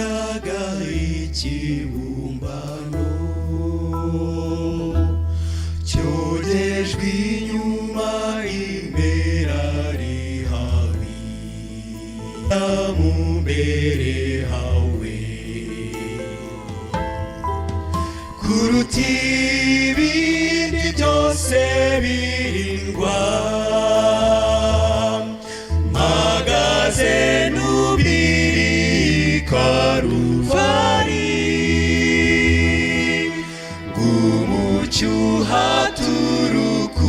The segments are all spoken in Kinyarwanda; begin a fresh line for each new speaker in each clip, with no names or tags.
Nk'ikiyaga ikibumbano cyogejwe inyuma, impera rihabi mu mbere hawe, kuruta ibindi byose birindwa. Mpagaze nubiri Karuvari, ngumucyo uhaturuka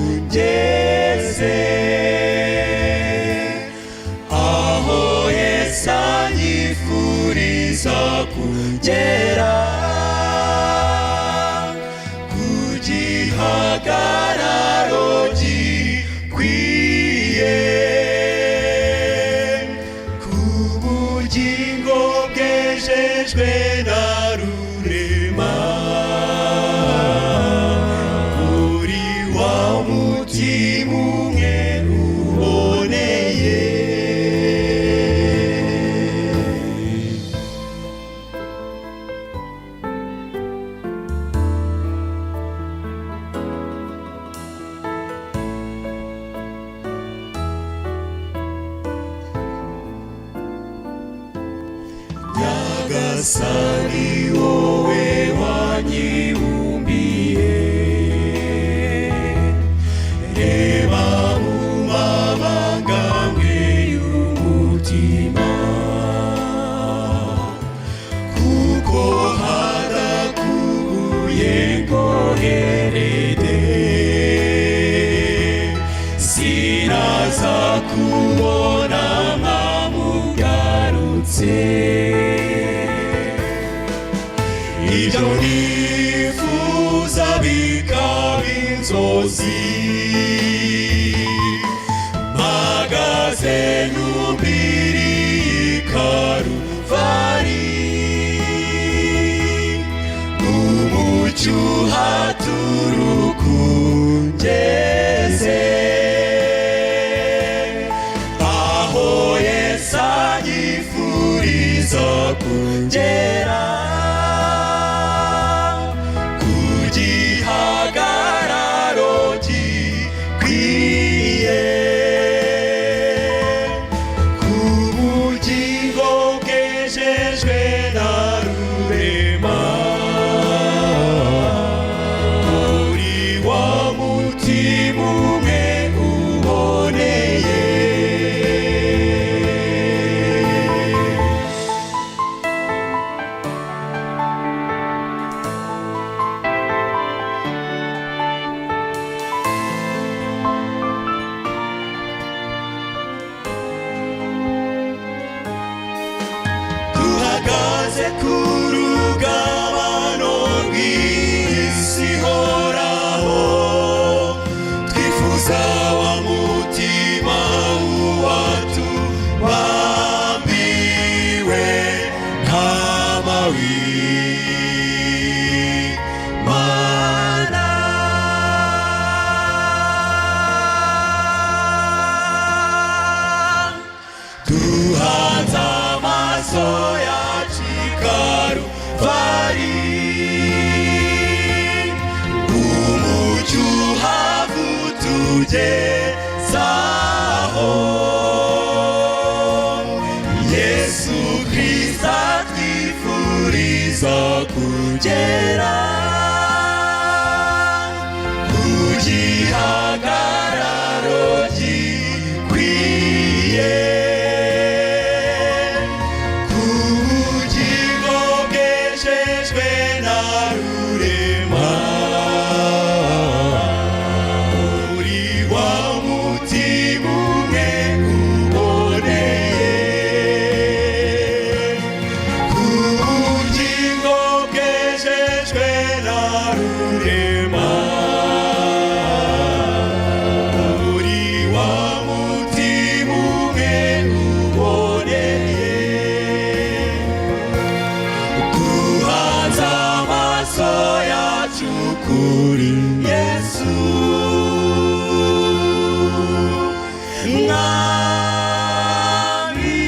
ugeze aho Yesu anyifuriza kugera, ku gihagararo gikwiye, ku bugingo bwejejwe na Rurema, kuri wa mutima umwe uboneye. Nyagasani, wowe wanyibumbiye, reba mu mabanga amwe y'umutima, kuko hadakubuye ngo herede, sinaza kubona nkamugarutse. Ibyo nifuza bikaba inzozi, mpagaze numbiri Karuvari, umucyo uhaturuka ungeze aho Yesu anyifuriza kugera, ku gihagararo gikwiye, ku bugingo bwejejwe na Rurema, kuri wa mutima umwe uboneye. Duhagaze ku rugabano rw'isi ihoraho, twifuza wa mutima w'uwatubambiwe, ntama w'Imana. Duhanze amaso yacu i Karuvari, umucyo uhava utugezaho, Yesu Kristo atwifuriza kugera, ku gihagararo gikwiye, ku bugingo bwejejwe na Rurema, uri wa mutima umwe uboneye, ku bugingo bwejejwe na Rurema, uri wa mutima umwe uboneye. Duhanze amaso yacu kuri Yesu Mwami.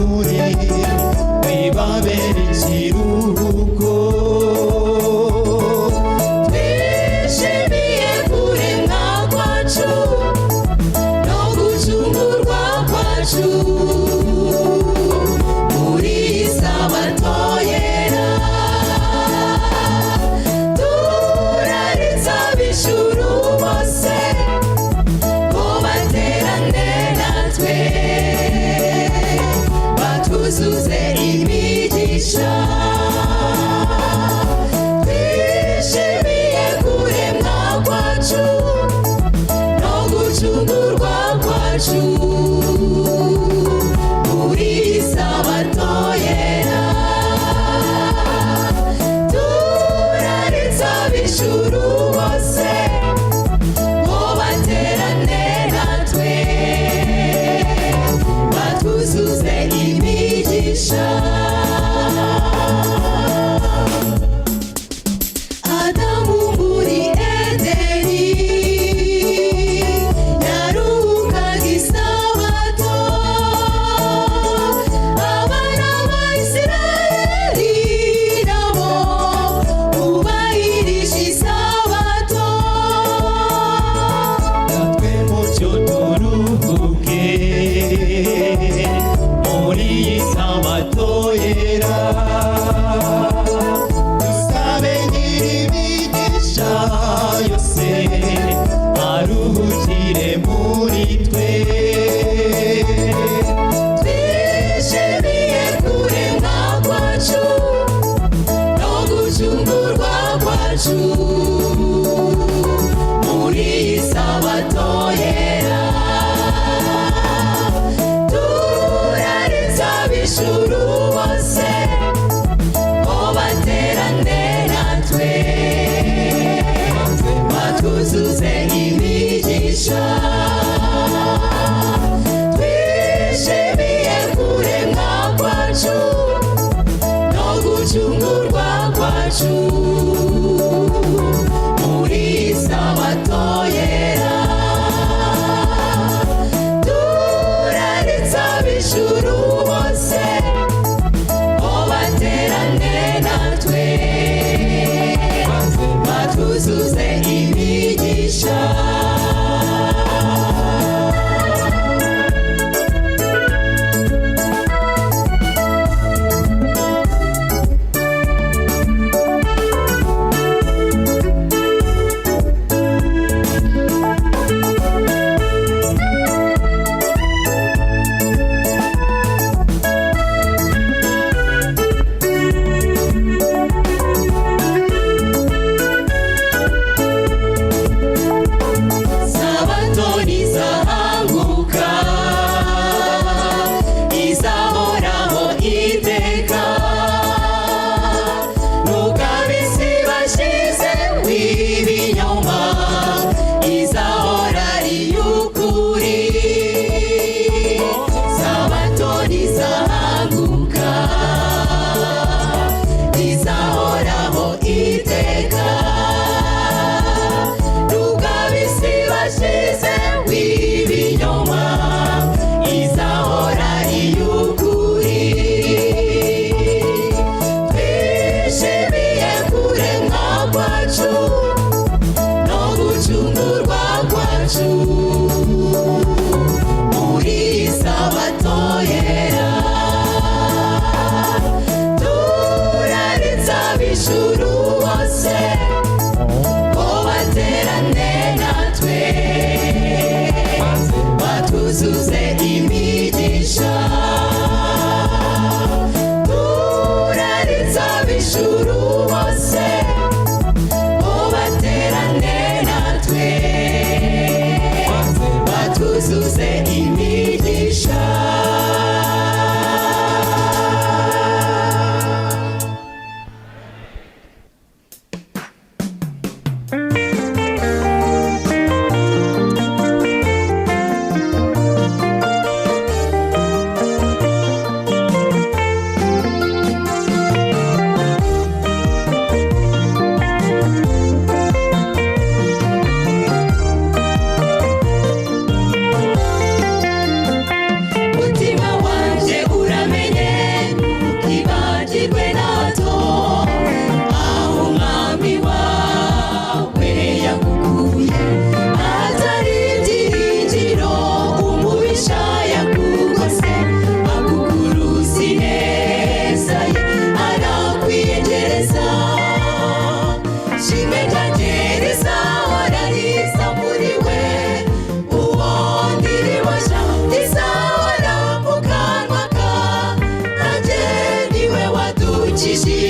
N'ukuri bibabera ikiruhuko.
Twishimiye kuremwa kwacu no gucungurwa kwacu muri iyi sabato yera. Turaritse ab'ijuru bose ngo baterane natwe, batuzuze imigisha. Twishimiye kuremwa kwacu no gucungurwa kwacu muri iyi sabato yera. Turaritse ab'ijuru bose ngo baterane natwe, batuzuze imigisha. Adamu muri Edeni yaruhukaga isabato, abana ba Isirayeli nabo bubahirije isabato.
Natwe mucyo turuhuke muri iyi sabato yera, dusabe nyir'imigisha yose aruhukire muri twe.
Twishimiye kuremwa kwacu no gucungurwa kwacu muri iyi sabato yera. Turaritse ab'ijuru bose ngo baterane natwe, batuzuze imigisha. Twishimiye kuremwa kwacu no gucungurwa kwacu muri iyi sabato yera. Turaritse ab'ijuru bose ngo baterane natwe, batuzuze imigisha.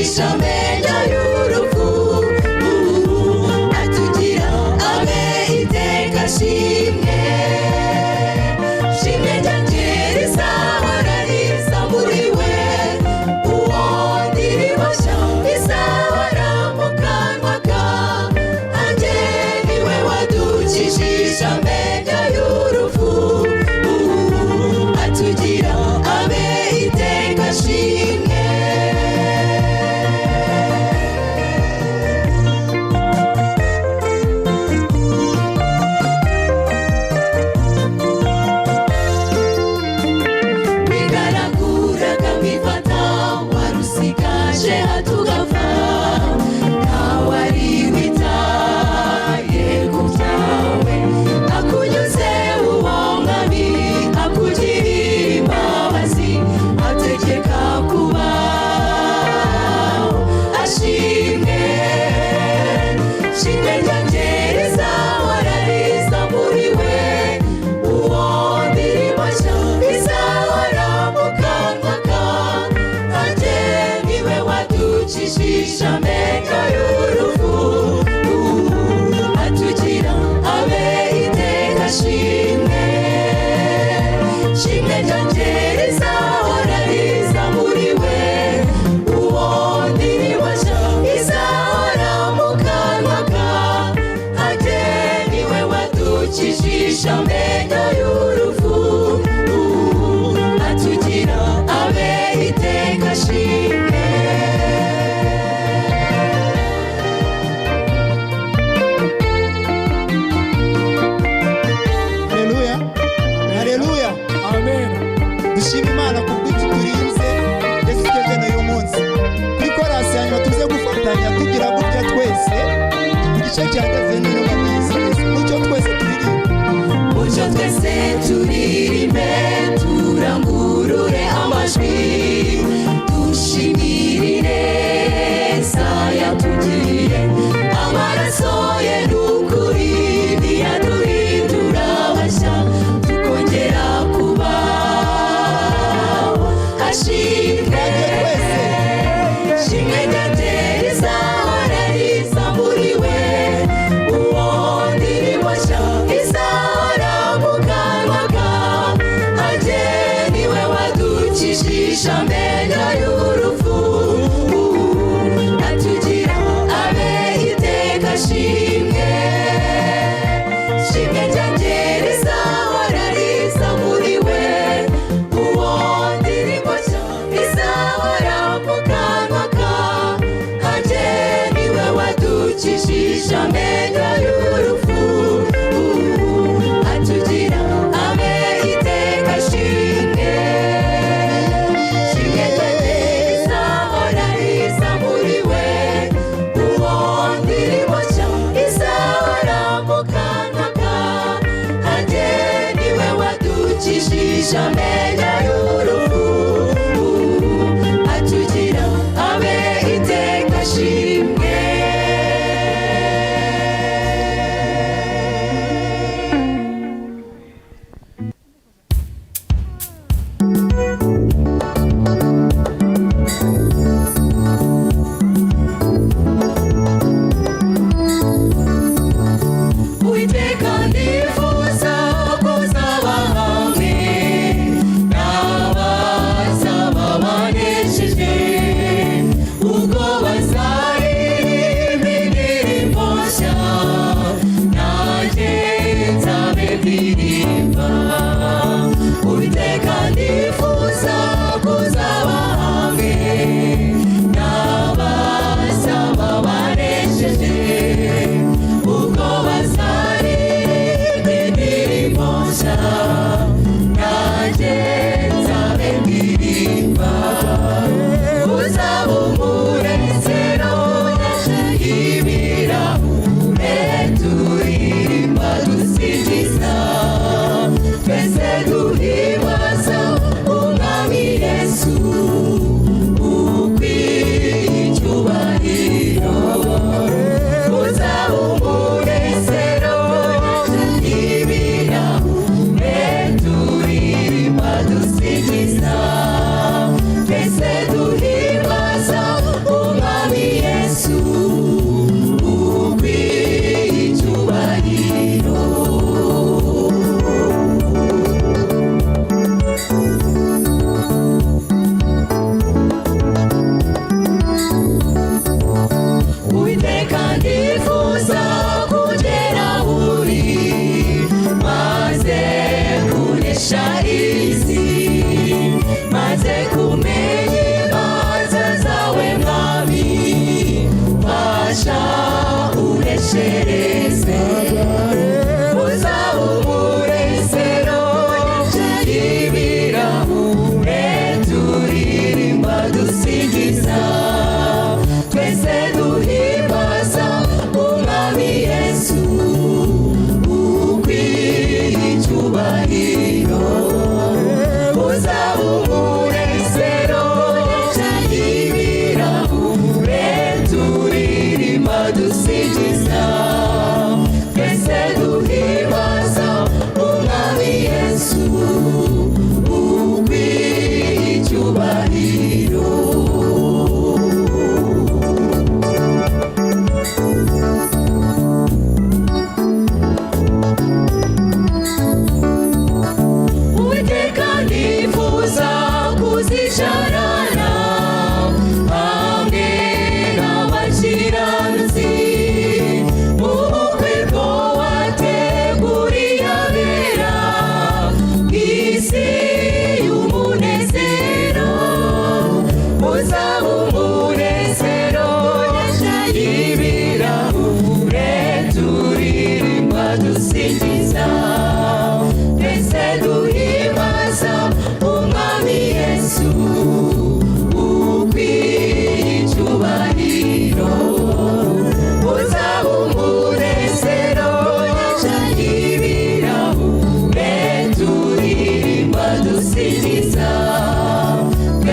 Waducisha amenyo y'urupfu, atugira abe iteka. Shimwe, shimwe ryanjye rizahora riza muri we, uwo ndirimbo nshya izahora mu kanwa kanjye. Niwe wadukijije amenyo y'urupfu, atugira abe iteka. Shimwe. Wigaraguraga mwifata, warusigaje hatugapfa, ntawe ari witaye ku byawe. Akunyuze uwo mwami, akugirira imbabazi, ategeka kuba ashimwe. Shimwe ryanjye rizahora riza muri we, uwo ndirimbo nshya izahora mu kanwa kanjye. Niwe wadukijije amenyo y'urupfu, atugira abe iteka. Shimwe, shimwe ryanjye rizahora riza muri we, uwo ndirimbo nshya izahora mu kanwa kanjye. Niwe wadukijije amenyo y'urupfu, atugira abe iteka. Shimwe.
Haleluya, haleluya!
Amen.
Dushima Imana ku bw'iki turinze ndetse tugeze n'uyu munsi. Kuri korasi ya nyuma tuze gufatanya tugira gutya twese ku gice cya gatatu n'ababyizi. Mucyo twese turirimbe.
Mucyo twese turirimbe, turangurure amajwi, dushimire ineza yatugiriye. Amaraso ye n'ukuri ntiyaduhindura bashya, tukongera kuba ashimwe. Shimwe ryanjye rizahora riza muri we, uwo ndirimbo nshya izahora mu kanwa kanjye. Niwe wadukijije amenyo y'urupfu, atugira abe iteka. Shimwe, shimwe ryanjye rizahora riza muri we, uwo ndirimbo nshya izahora mu kanwa kanjye. Niwe wadukijije amenyo y'urupfu, atugira abe iteka. Shimwe, shimwe ryanjye.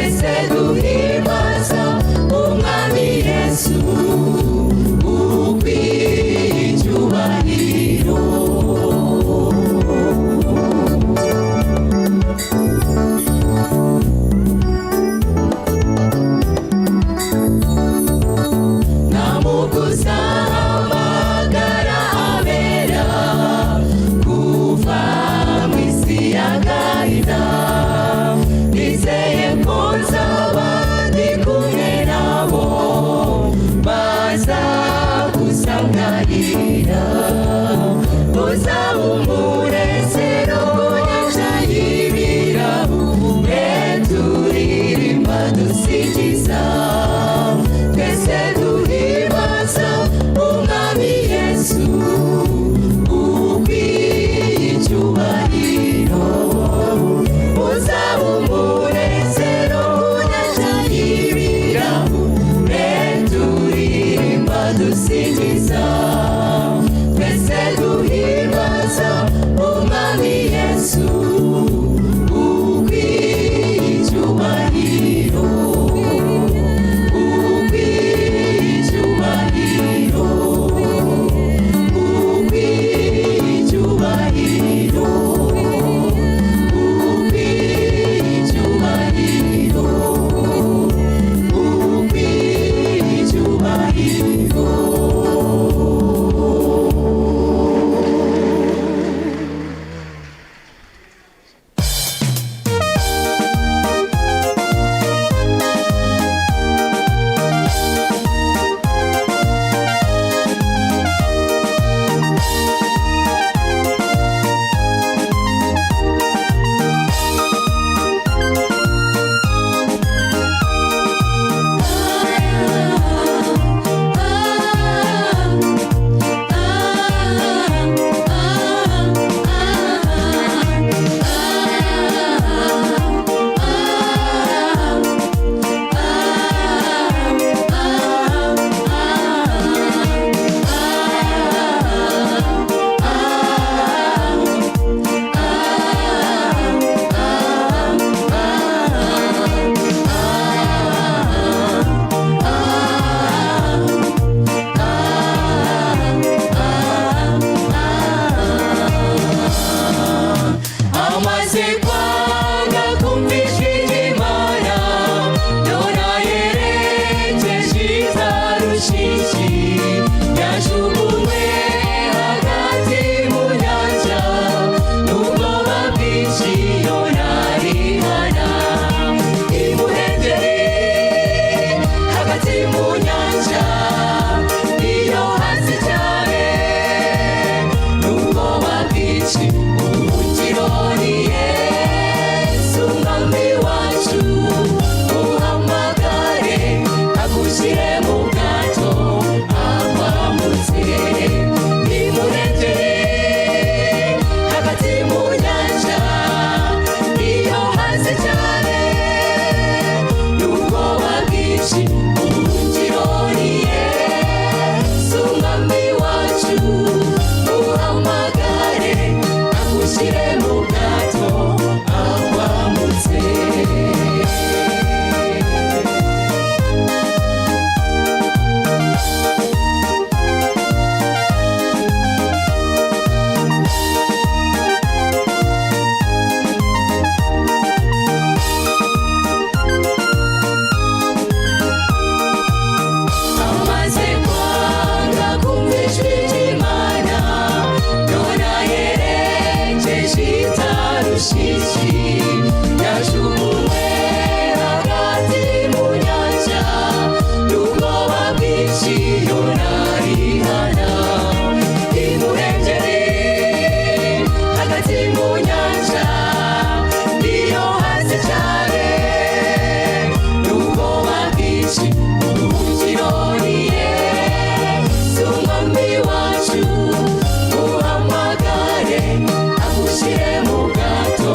Twese duhimbaza Umwami Yesu ukwiye icyubahiro. Namukuzahamagara abera kuva mu isi y'agahinda, nizeye ko nzaba ndi kumwe nabo baza gusanganira. Uzaba umunezero ku nyanja y'ibirahure, turirimba dusingiza. Twese duhimbaza Umwami Yesu ukwiye icyubahiro. Uzaba umunezero ku nyanja y'ibirahure, turirimba dusingiza. Twese duhimbaza Umwami Yesu ukwiye icyubahiro, ukwiye icyubahiro, ukwiye icyubahiro, ukwiye icyubahiro, ukwiye icyubahiro. Amaze kwanga kumva ijwi ry'Imana, Yona yerekeje i Tarushishi, yajugunywe hagati mu nyanja, n'ubwoba bwinshi Yona arihana. Imuhengeri hagati mu nyanja, iyo hasi cyane, n'ubwoba bwinshi ubuhungiro ni Yesu Mwami wacu. Muhamagare agushyire mu bwato akwambutse. Nimurengere hagati mu nyanja, iyo hasi cyane, n'ubwoba bwinshi ubuhungiro ni Yesu Mwami wacu. Muhamagare agushyire mu bwato akwambutse. Amaze kwanga kumva ijwi ry'Imana, Yona yerekeje i Tarushishi, yajugunywe hagati mu nyanja, n'ubwoba bwinshi Yona arihana. Imuhengeri hagati mu nyanja, niyo hasi cyane, n'ubwoba bwinshi ubuhungiro ni Yesu Mwami wacu. Muhamagare agushyire mu bwato.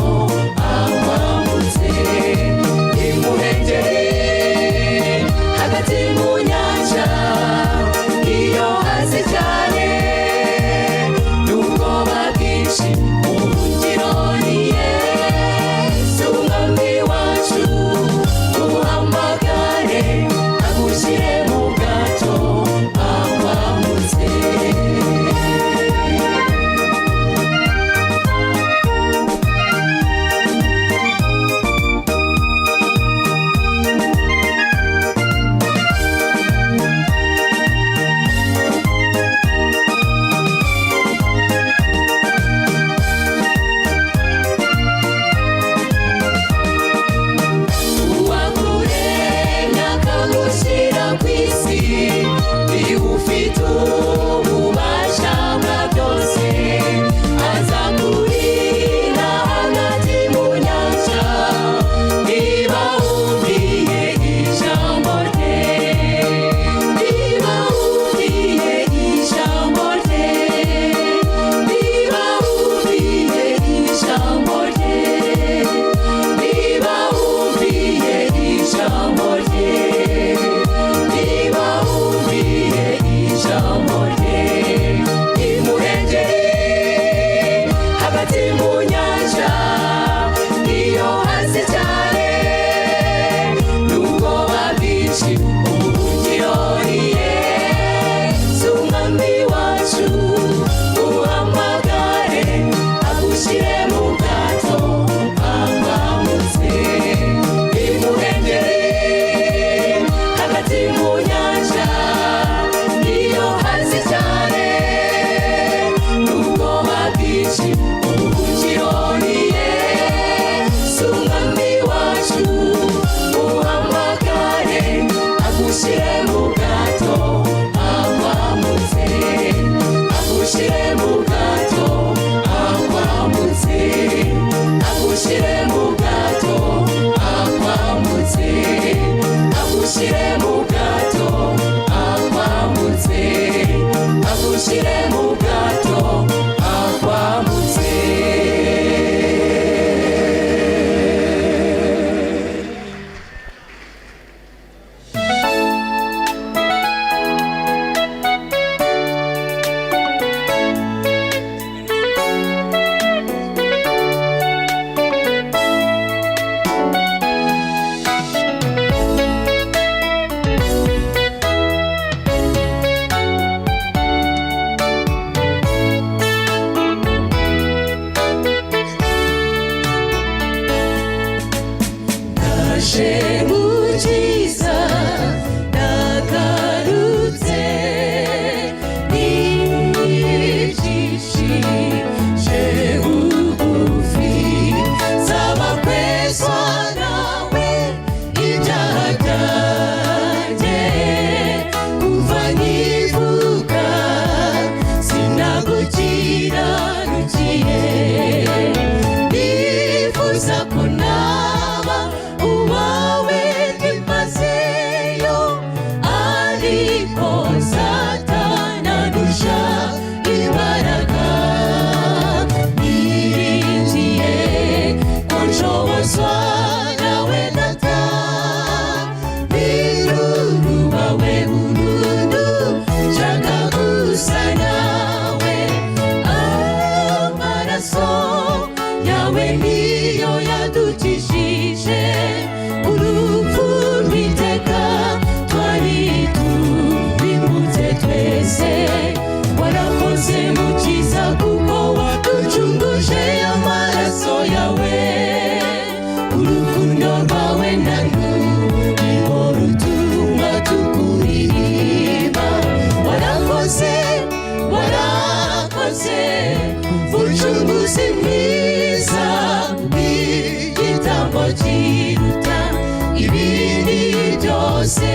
ibindi byose.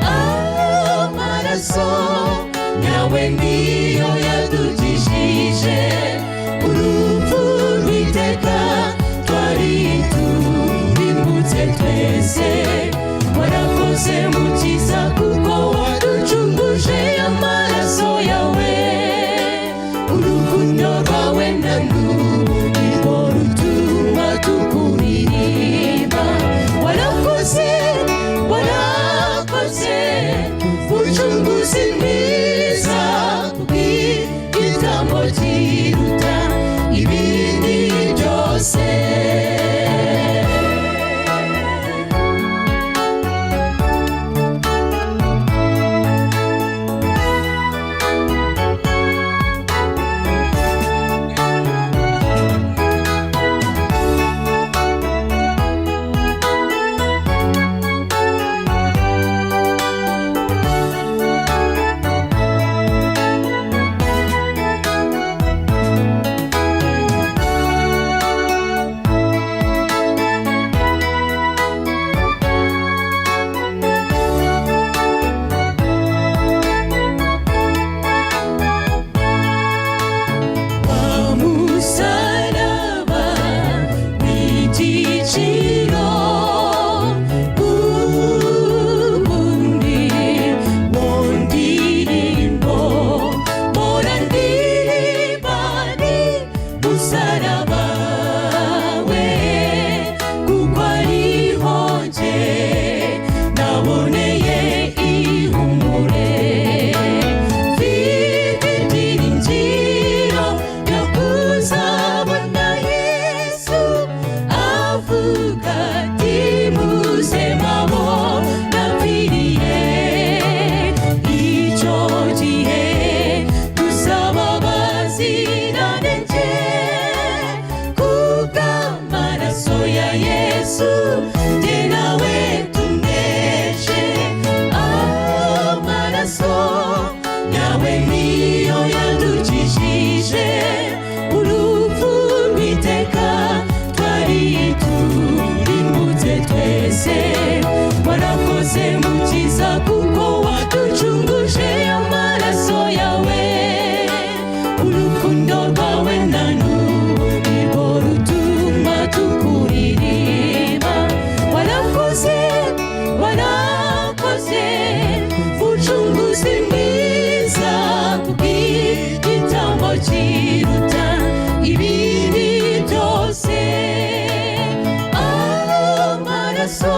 Amaraso yawe niyo yadukijije urupfu rw'iteka, twari turimbutse twese. Warakoze Mukiza, kuko waducunguje amaraso yawe. Urukundo rwawe na n'ubu nirwo rutuma tukuririmba. Warakoze, warakoze, Mucunguzi mwiza, kubw'igitambo kiruta ibindi byose. Wa musaraba w'igiciro, ubundi mu ndirimbo mpora ndirimba ni musaraba we, kuko ariho nje naboneye ihumure. Mfite ibyiringiro byo kuzabona Yesu avuga ati: "Muze mabo napfiriye." Icyo gihe tuzaba baziranenge kubw'amaraso ya Yesu, jye nawe tuneshe. Amaraso yawe niyo yadukijije urupfu rw'iteka, twari turimbutse twese. Warakoze Mukiza, kuko waducunguje amaraso yawe. Urukundo rwawe na n'ubu nirwo rutuma tukuririmba. Warakoze, warakoze, Mucunguzi mwiza, kubw'igitambo kiruta ibindi byose. Amaraso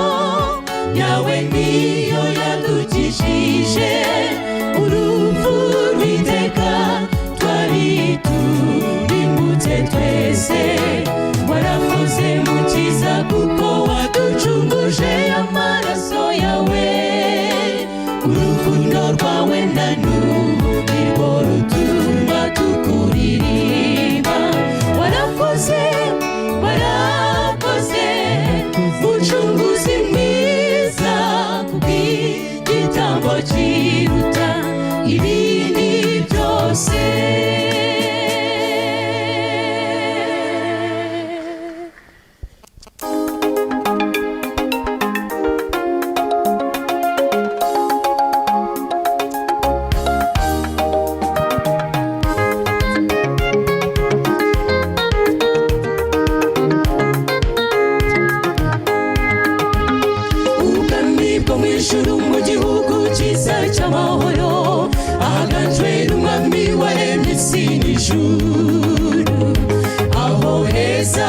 yawe niyo yadukijije urupfu rw'iteka, twari turimbutse twese. Warakoze Mukiza, kuko waducunguje amaraso yawe. Urukundo rwawe na n'ubu nirwo rutuma tukuririmba. Warakoze, warakoze, Mucunguzi mwiza, kubw'igitambo kiruta ibindi byose. Ubwami bwo mu ijuru, mu gihugu cyiza cy'amahoro, ahaganjwe n'umwami waremye isi n'ijuru. Aho heza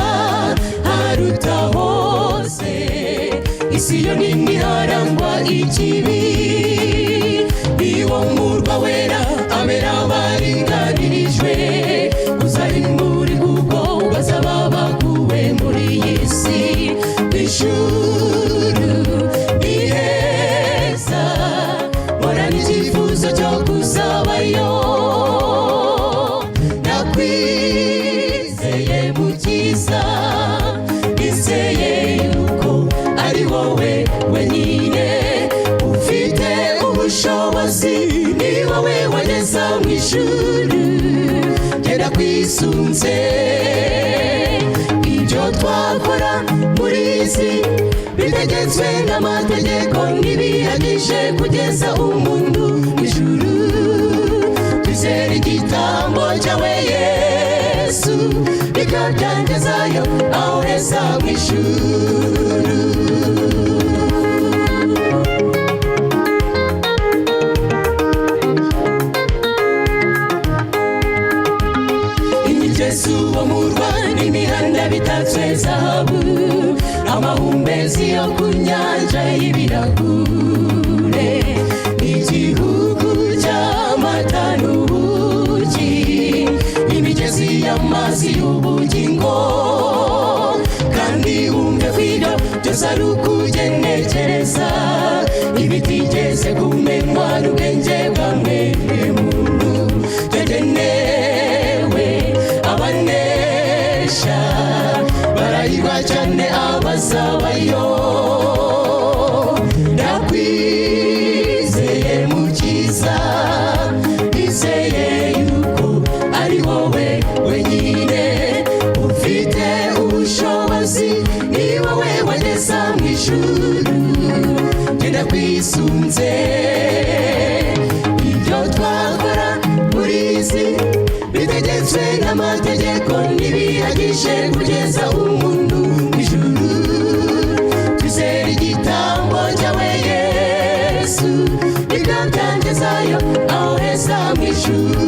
haruta hose, isi yo nini harangwa ikibi. Iwo murwa wera, abera baringanirijwe uzarimbura, kuko bazaba bakuwe muri iyi si. Ijuru ni heza, mpora icyifuzo cyo kuzabayo. Nakwizeye Mukiza, nizeye yuko ari wowe wenyine ufite ubushobozi, ni wowe wageza mu ijuru. Genda kwisunze, ibyo twakora muri iyi si. Bitegetswe n'amategeko ntibihagije kugeza umuntu mu ijuru. Twizere igitambo cyawe Yesu, bikabyangezayo aho heza mu ijuru. Imigezi uwo murwa n'imihanda bitatswe zahabu, amahumbezi yo ku nyanja y'ibirahure, igihugu cy'amata n'ubuki, imigezi y'amazi y'ubugingo. Kandi wumve ko ibyo byose ari ukugenekereza, ibitigeze kumenywa n'ubwenge bwa mwene muntu, byagenewe abanesha, barahirwa cyane abazabayo. Ndakwizeye Mukiza, nizeye yuko ari wowe wenyine ufite ubushobozi, ni wowe wageza mu ijuru. Genda kwisunze ibyo twakora muri izi, bitegetswe n'amategeko ntibihagije kugeza umuntu mu ijuru. Twizere igitambo cyawe Yesu, bikabyangezayo aho heza mu ijuru.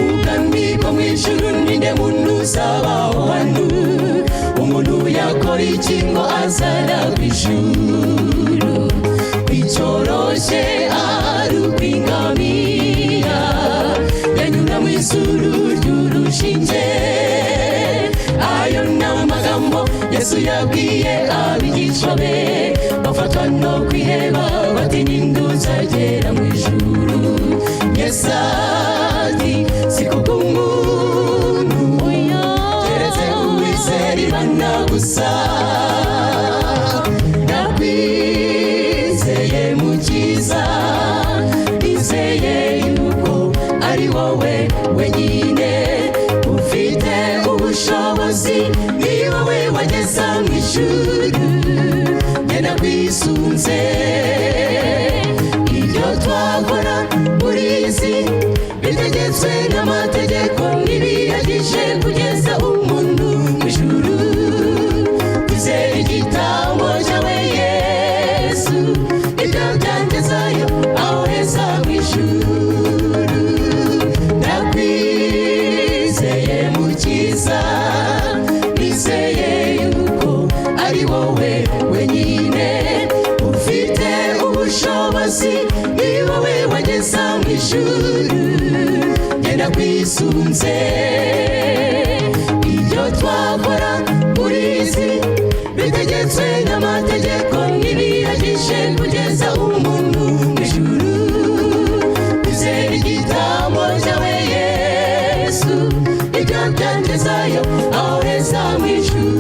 Ubwami bwo mu ijuru, ninde muntu uzabaho hano? Umuntu yakora iki ngo azara ku ijuru? Icyoroshye ari ukwingamiya yanyura mu izuru ry'urushinge. Ayo ni amagambo Yesu yabwiye abigishwa be, bafatwa no kwiheba, bati: "Ninde uzagera mu ijuru?" Yesu ati: "Si kubw'umuntu, keretse uwizera Imana gusa." Ndakwizeye Mukiza, nizeye yuko ari wowe wenyine ufite ubushobozi, ni wowe wageza mu ijuru. Genda kwisunze ibyo twakora muri izi, bitegetswe n'amategeko ntibihagije kugeza umuntu mu ijuru. Twizere igitambo cyawe Yesu, ibyo byangezayo aho heza mu ijuru. Ndakwizeye Mukiza, nizeye yuko ari wowe wenyine ufite ubushobozi, ni wowe wageza mu ijuru. Genda kwisunze ibyo twakora muri izi, bitegetswe n'amategeko ntibihagije kugeza umuntu mu ijuru. Twizere igitambo cyawe Yesu, ibyo byangezayo aho heza mu ijuru.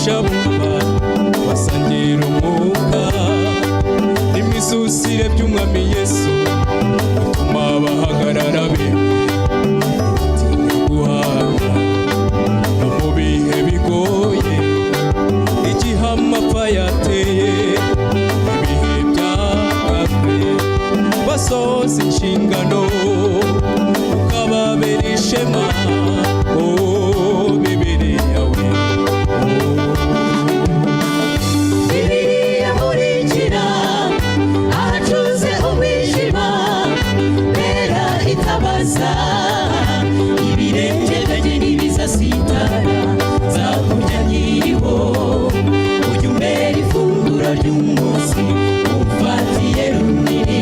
Bigisha bumva basangira umwuka n'imisusire by'Umwami Yesu, bituma bahagarara bemye, ntibatinya guhanga no mu bihe bigoye. Igihe amapfa yateye, ibihe byakakaye, basoza inshingano, ukababera ishema. Oh, Bibiliya we, oh.
Bibiliya nkurikira ahacuze umwijima, bera itabaza ibirenge byanjye ntibizasitara. Nzakurya nkiriho, ujya umbera ifunguro ry'umunsi, umfatiye runini,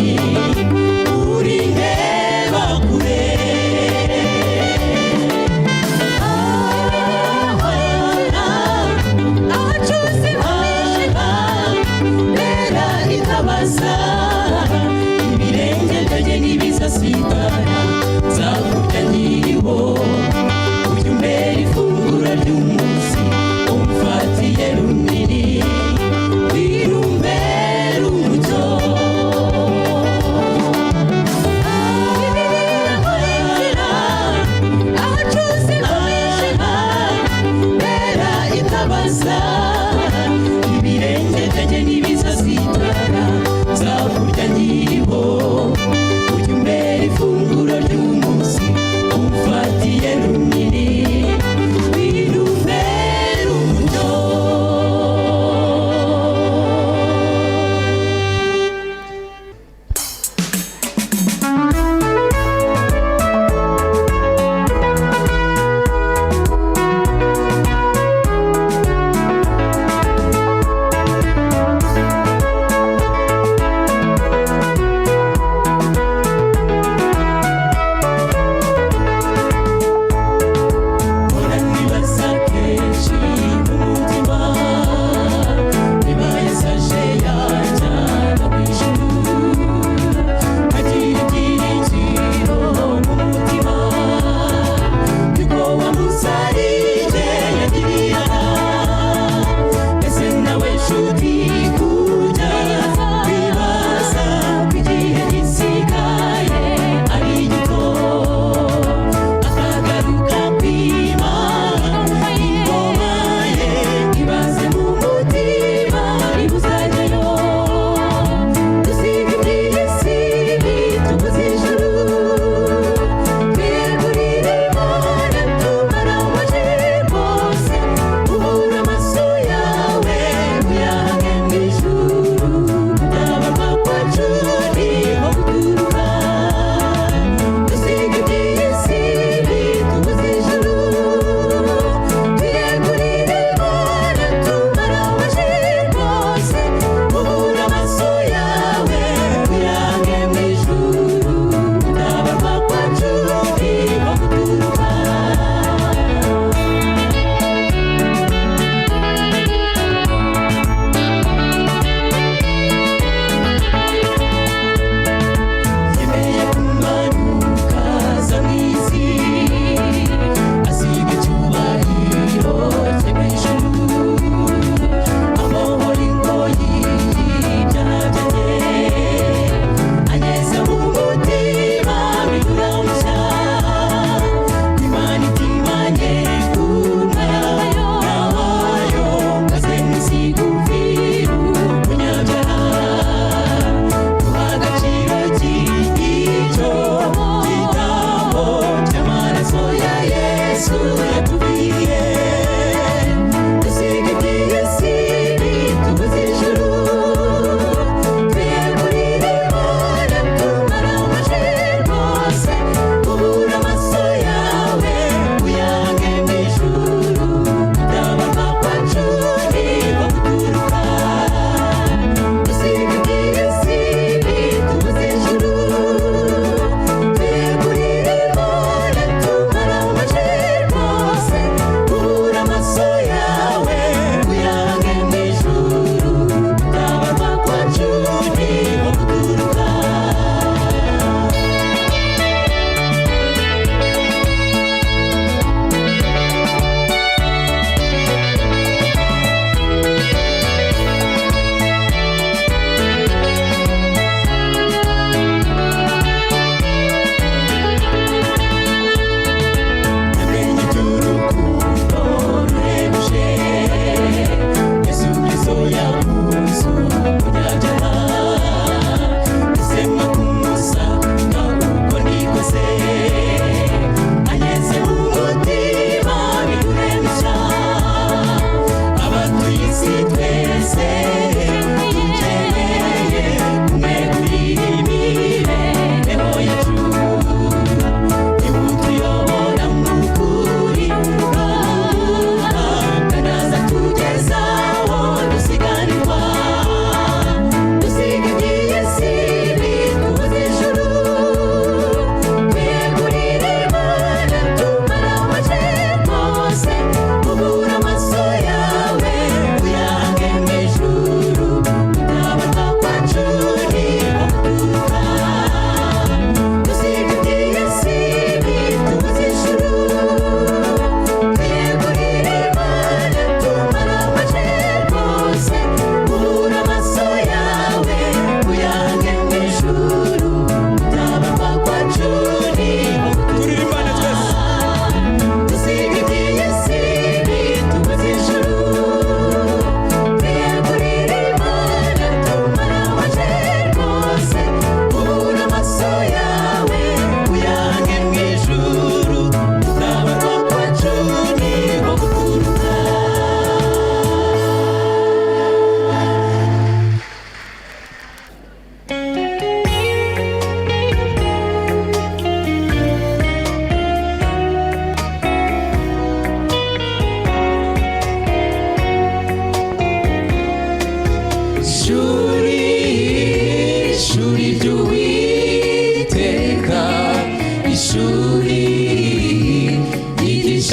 uri ndeba kure. Ahacuze umwijima, bera itabaza ibirenge byanjye ntibizasitara. Nzakurya nkiriho, ujya umbera ifunguro ry'umunsi, umfatiye runini, wirumbera umucyo. Bibiliya nkurikira ahacuze umwijima, bera itabaza ibirenge byanjye ntibizasitara. Nzakurya nkiriho, ujya umbera ifunguro ry'umunsi, umfatiye runini, wirumbera umucyo.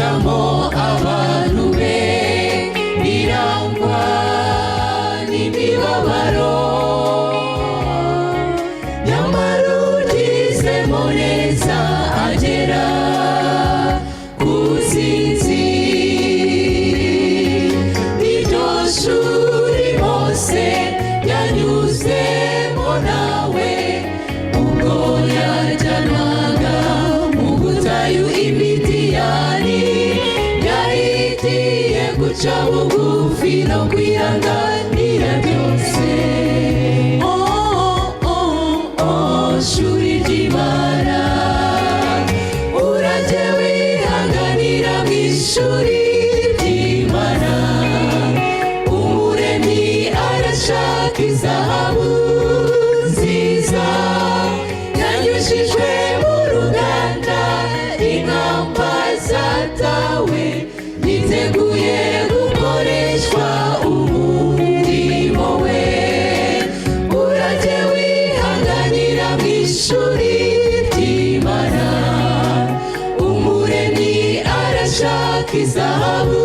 gucamo abantu be birangwa n'imibabaro, nyamara ugizemo neza agera ku nsinzi. Iryo shuri Mose yanyuzemo nawe ubwo yajyanwaga mu butayu i Midiyani, yari igiye guca bugufi no kwihanganira byose. Oh, oh, oh, shuri ry'Imana, urajye wihanganira mu ishuri ry'Imana. Umuremyi arashaka izahabu nziza yanyujijwe mu ruganda, inkamba zatawe, yiteguye gukoreshwa umurimo we. Urajye wihanganira mu ishuri ry'Imana. Umuremyi arashaka izahabu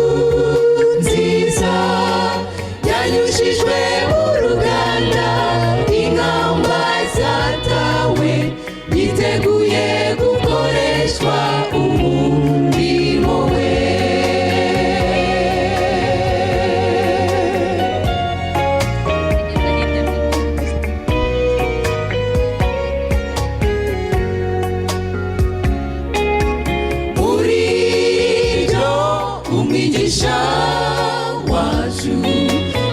nziza yanyujijwe mu ruganda, inkamba zatawe, yiteguye gukoreshwa umurimo we. Muri byo umwigisha wacu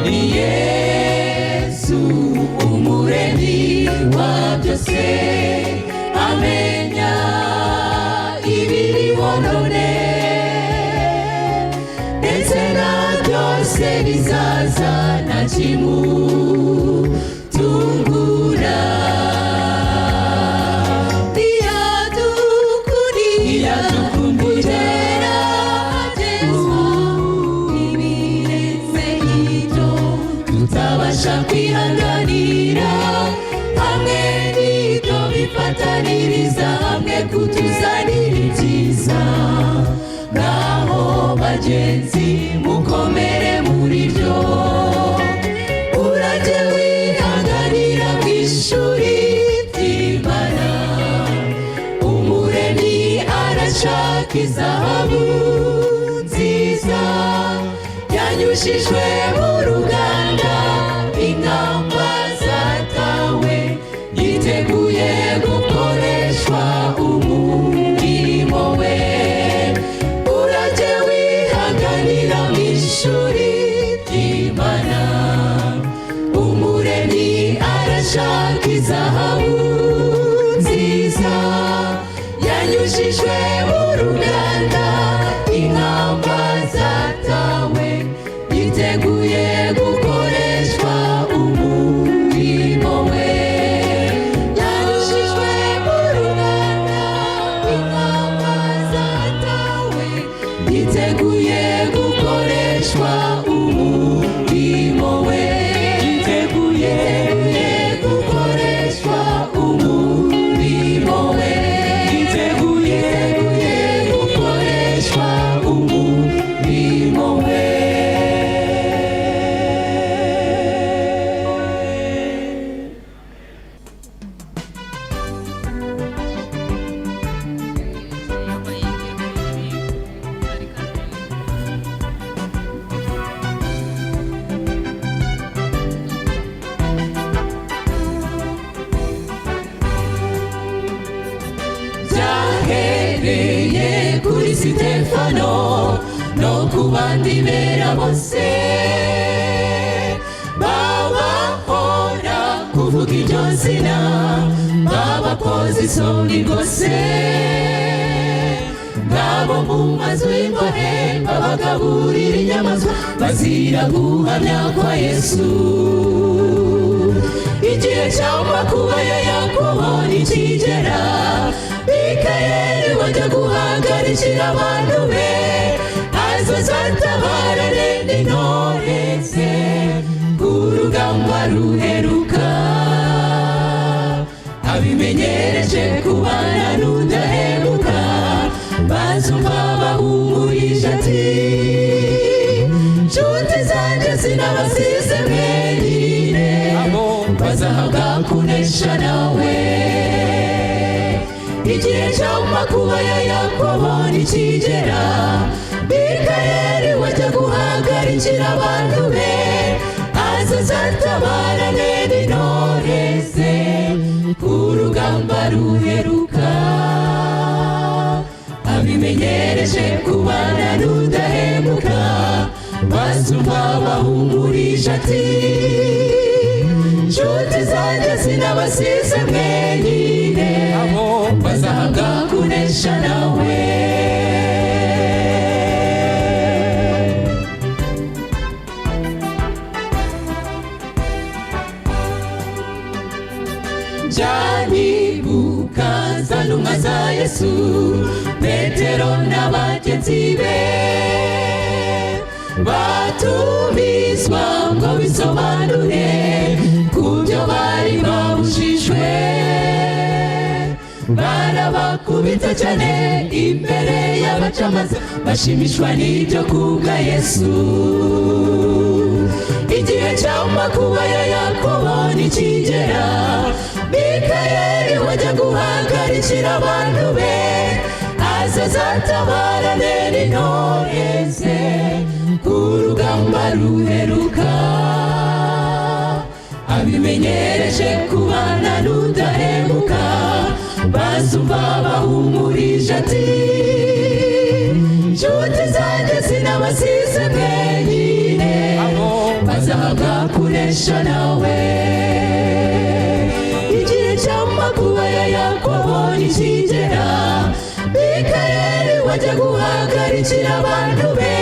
ni Yesu, umuremyi wa byose, amenya ibiriho none ndetse na byose bizaza, nta kimutungura. Ntiyadukundira kugeragezwa ibirenze ibyo tutabasha kwihanganira, hamwe n'ibyo bifataniriza hamwe kutuzanira ibyiza. Ngaho bagenzi, mukomere muri byo. Urajye wihanganira mu ishuri ry'Imana. Umuremyi arashaka izahabu nziza yanyujijwe mu ruganda, inkamba zatawe, yiteguye gukoreshwa umurimo we. Urajye wihanganira mu ishuri ry'Imana. Umuremyi arashaka izahabu nziza yanyujijwe mu ruganda, inkamba zatawe, yiteguye gukoreshwa umurimo we. Yanyujijwe mu ruganda, inkamba zatawe, yiteguye gukoreshwa umurimo we. Yiteguye gukoreshwa umurimo we. Yiteguye gukoreshwa umurimo we. Byahereye kuri Sitefano no ku bandi bera bose, babahora kuvuga iryo zina, babakoze isoni rwose. Ngabo mu mazu y'imbohe babagaburira inyamaswa, bazira guhamya kwa Yesu. Igihe cy'amakuba ya Yakobo nikigera, Mikayeli wajya guhagarikira abantu be, azazatabarane n'intore ze ku rugamba ruheruka. Abimenyereje kubana n'udahemuka, bazumva bahumuriza. Bahumurije ati: "Nshuti zanjye, sinabasize mwenyine." Bazahabwa kunesha nawe. Igihe cy'amakuba ya Yakobo nikigera, Mikayeli wajya guhagarikira abantu be, azazatabarane n'intore ze ku rugamba ruheruka. Abimenyereje kubana n'udahemuka, bazumva bahumurije ati: "Nshuti zanjye, sinabasize mwenyine." Bazahabwa kunesha nawe. Njyanibuka za ntumwa za Yesu, Petero na bagenzi be, batumizwa ngo bisobanure ku byo bari babujijwe. Barabakubita cyane imbere y'abacamanza, bashimishwa n'ibyo kubwa Yesu. Igihe cy'amakuba ya Yakobo nikigera, Mikayeli wajya guhagarikira abantu be, azazatabarane n'intore ze ku rugamba ruheruka. Abimenyereje kubana n'udahemuka, bazumva bahumurije ati: "Nshuti zanjye, sinabasize mwenyine." Bazahabwa kunesha nawe. Igihe cy'amakuba ya Yakobo nikigera, Mikayeli wajya guhagarikira abantu be,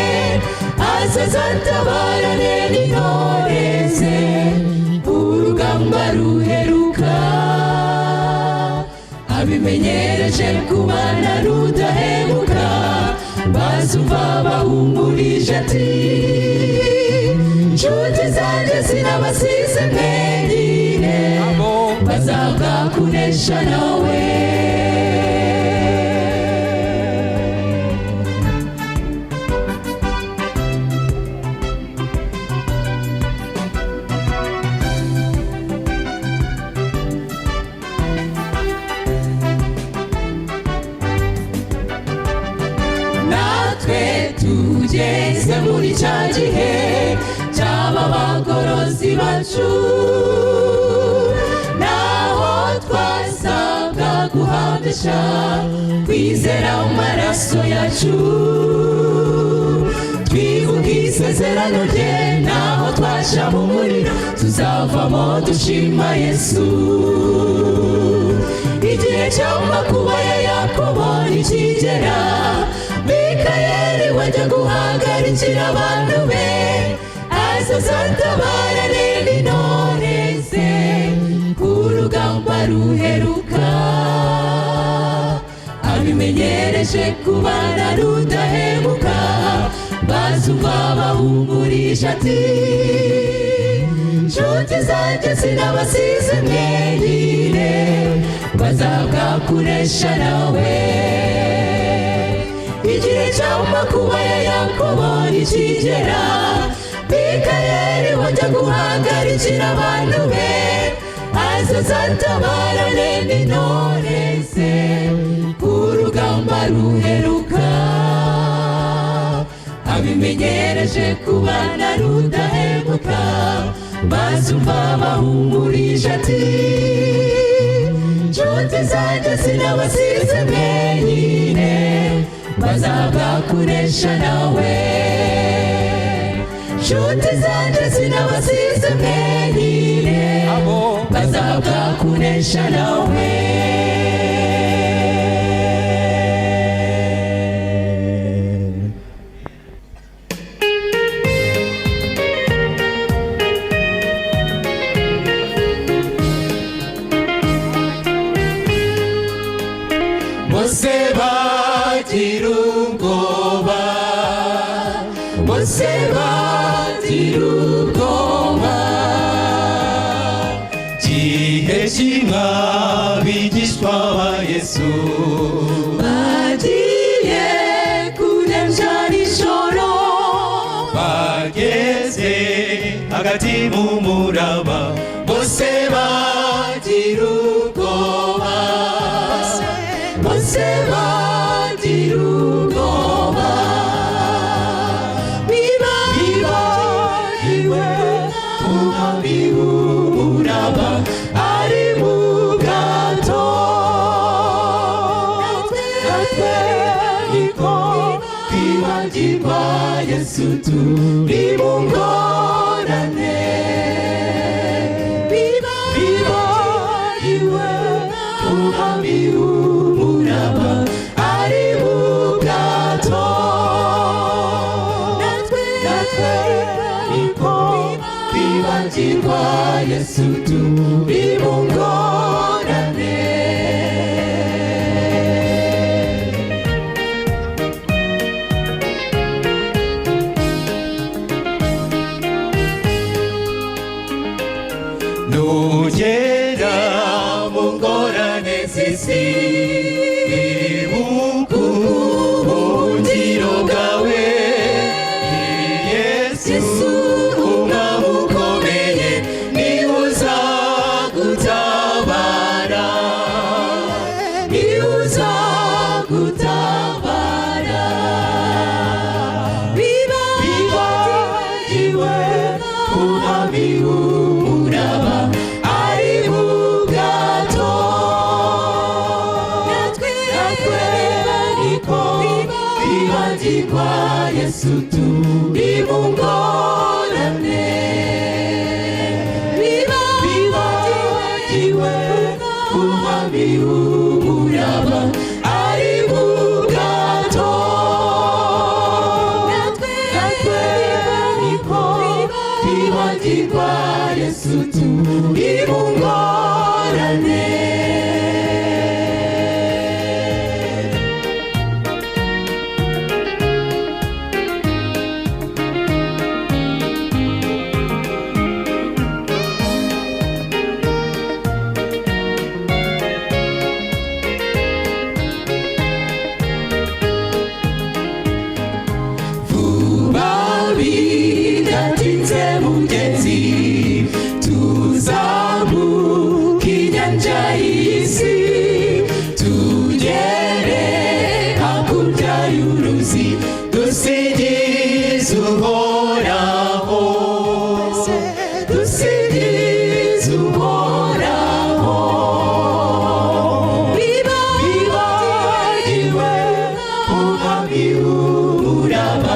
azazatabarane n'intore ze urugamba ruheruka. Abimenyereje kubana n'udahemuka, bazumva bahumurije ati: "Nshuti zanjye, sinabasize mwenyine." Bazahabwa kunesha nawe. Natwe tugeze muri cya gihe cy'aba bagorozi bacu, naho twasabwa guhamisha kwizera amaraso yacu. Twibuka isezerano rye, naho twasha mu muriro, tuzavamo dushima Yesu. Igihe cy'amakuba ya Yakobo nikigera, Mikayeli wajya guhagarikira abantu be, azazatabarane n'intore ze ku rugamba ruheruka. Abimenyereje kubana n'udahemuka, bazumva bahumurije ati: "Nshuti zanjye, sinabasize mwenyine." Bazahabwa kunesha nawe. Igihe cy'amakuba ya Yakobo nikigera, Mikayeli wajya guhagarikira abantu be, azazatabarane n'intore ze ku rugamba ruheruka. Abimenyereje kubana n'udahemuka, bazumva bahumurije ati: "Nshuti zanjye, sinabasize mwenyine." Bazahabwa kunesha nawe. Nshuti zanjye, sinabasize mwenyine. Bazahabwa kunesha nawe.
Bose bagira ubwoba, bose bagira ubwoba. Gihe kimwe abigishwa ba Yesu
bagiye ku nyanja.
Hagati mu muraba bose bagira ubwoba, bose bagira ubwoba. Bibagiwe umwami w'umuraba ari mu bwato. Natwe niko twibagirwa Yesu turi mu ngorane. Bibagiwe umwami w'umuraba ari mu bwato. Natwe niko twibagirwa Yesu turi mu ngorane. Nugera mu ngorane z'isi, ibuka ubuhungiro bwawe. Yesu umwami ukomeye, niwe uzagutabara, niwe uzagutabara. Bibagiwe umwami w'umuraba ari mu bwato. Natwe niko twibagirwa Yesu turi mu ngorane. Bibagiwe umwami w'umuraba ari mu bwato. Natwe niko twibagirwa Yesu turi mu ngorane. Vuba bidatinze mugenzi, tuzamuka inyanja y'isi, tugere hakurya y'uruzi, dusingize Uhoraho, dusingize Uhoraho. Bibagiwe umwami w'umuraba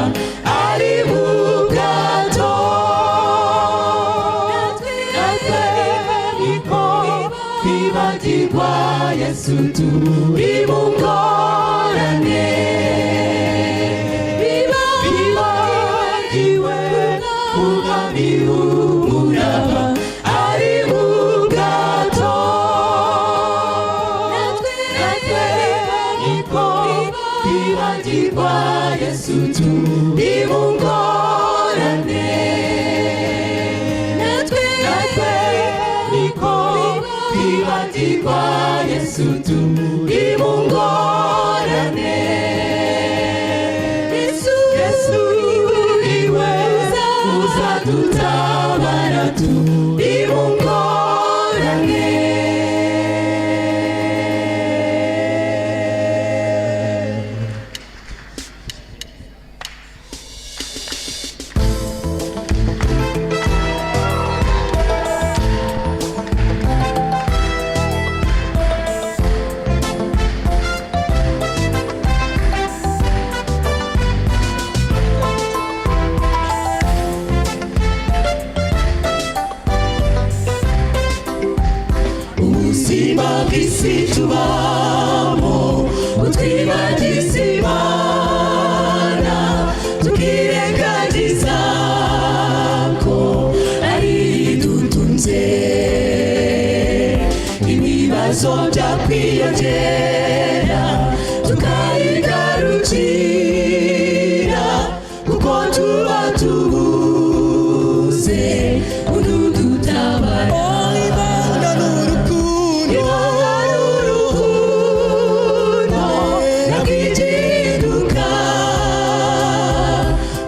ari mu bwato. Natwe niko twibagirwa Yesu turi mu ngorane. Bibagiwe umwami w'umuraba ari mu bwato. Natwe niko twibagirwa Yesu turi mu ngorane. Natwe niko twibagirwa Yesu turi mu ngorane. Yesu iwe uzadutabara turi mu ngorane. Ubuzima bw'isi tubamo utwibagiza Imana, tukirengagiza ko ari idutunze. Ibibazo byakwiyongera tukayigarukira, kuko tuba tubuze ududutabara.
Imana ni urukundo.
Imana ni urukundo ntabwo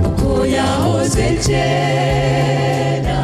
uko yahoze kera.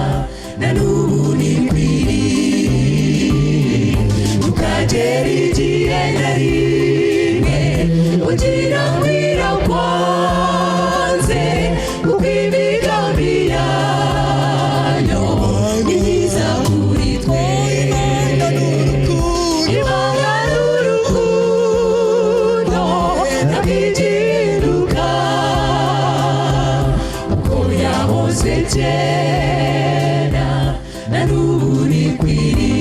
Kera na n'ubu ni kwiri,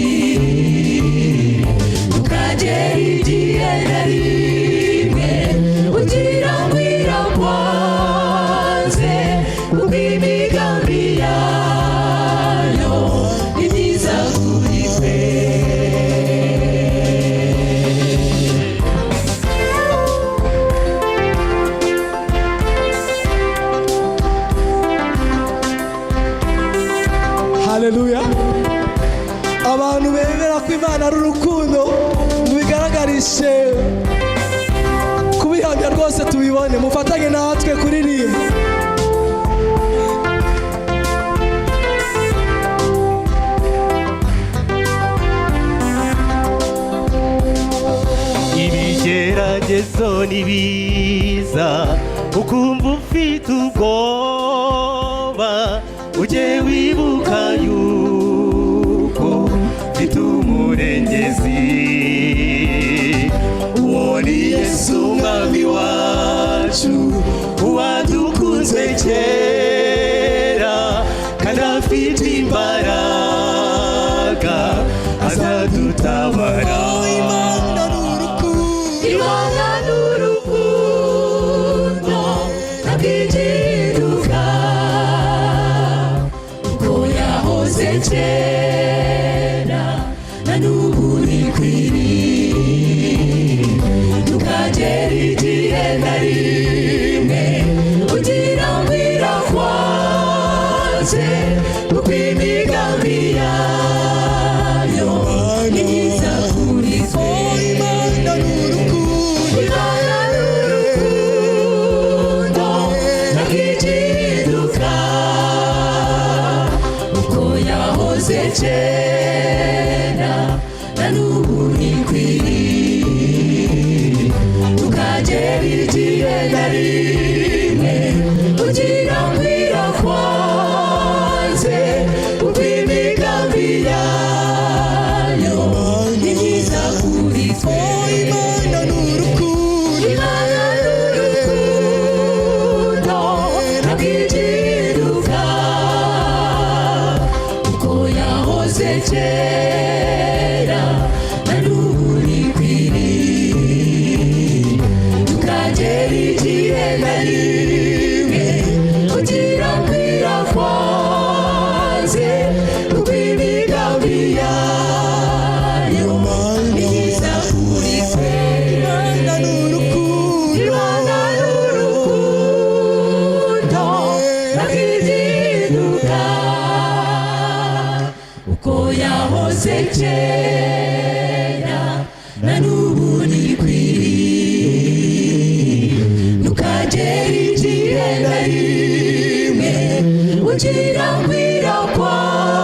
tukagera igihe na rimwe ugira ngo irakwanze, kuko imigambi yayo ni myiza kuri twe.
Haleluya! Abantu bemera ko Imana ari urukundo, mubigaragarishe kubihamya rwose, tubibone, mufatanye natwe kuririmba.
Ibigeragezo nibiza ukumva ufite ubwoba, ujye wibuka yuko mfite umurengezi. Uwo ni Yesu Umwami wacu, uwadukunze kera kandi afite imbaraga, azadutabara.
Imana ni urukundo.
Imana ni urukundo, ntabwo igihinduka. Uko yahoze kera na n'ubu ni kwiri, tukagera igihe na rimwe ugira ngo irakwanze, kuko imigambi yayo ni myiza kuri twe.
Imana ni urukundo.
Imana ni urukundo, ntabwo igihinduka. Uko yahoze kera na n'ubu ni kwiri, tukagera igihe na rimwe ugira ngo irakwanze, kuko imigambi yayo ni myiza kuri twe.
Imana ni urukundo.
Imana ni urukundo, ntabwo igihinduka. Uko yahoze kera na n'ubu ni kwiri, tukagera igihe na rimwe ugira ngo irakwanze, kuko imigambi yayo ni myiza kuri twe.
Imana ni urukundo.
Imana ni urukundo, ntabwo igihinduka. Uko yahoze kera na n'ubu ni kwiri, ntukagera igihe na rimwe ugira ngo irakwanze,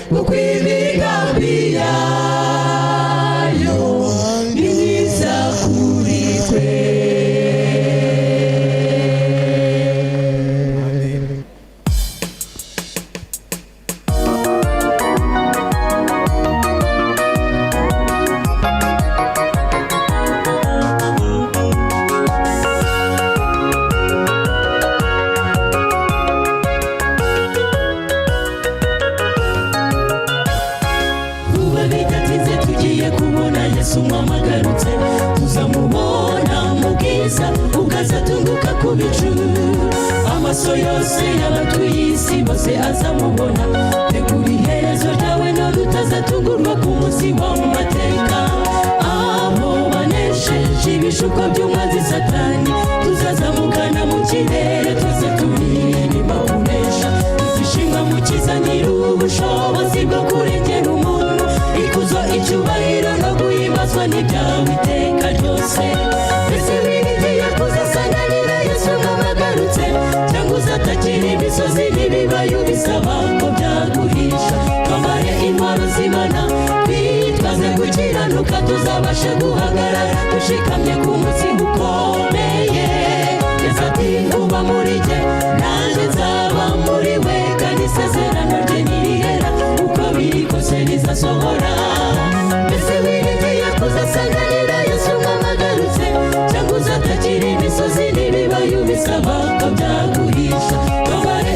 kuko imigambi yayo ni myiza kuri twe. Vuba bidatinze tugiye kubona Yesu mwamagarutse, tuzamubona mu bwiza ubwo azatunguka ku bicu. Amaso yose y'abatuye isi bose azamubona. Tegura iherezo ryawe none utazatungurwa ku munsi w'amateka. Abo banesheje ibishuko by'umwanzi Satani, tuzazamukana mu kirere, twese turirimba kunesha. Tuzishimwa Mukiza nyir'ubushobozi bwo kurengera umuntu. Ikuzo, icyubahiro no guhimbazwa n'ibyawe iteka ryose. Mbese wiringiye kuzasanganira Yesu nk'amagarutse, cyangwa uzatakira imisozi n'ibibaya ubisaba ko byaguhisha? Twambare intwaro z'Imana, twitwaze gukiranuka, tuzabashe guhagarara dushikamye ku munsi ukomeye. Yesu ati: "Uba muri jye, nanjye nzaba muri we," kandi isezerano rye ntirihera, uko biri kose rizasohora. Mbese wiringiye kuzasanganira Yesu nk'amagarutse, cyangwa uzatakira imisozi n'ibibaya ubisaba ko byaguhisha? Twambare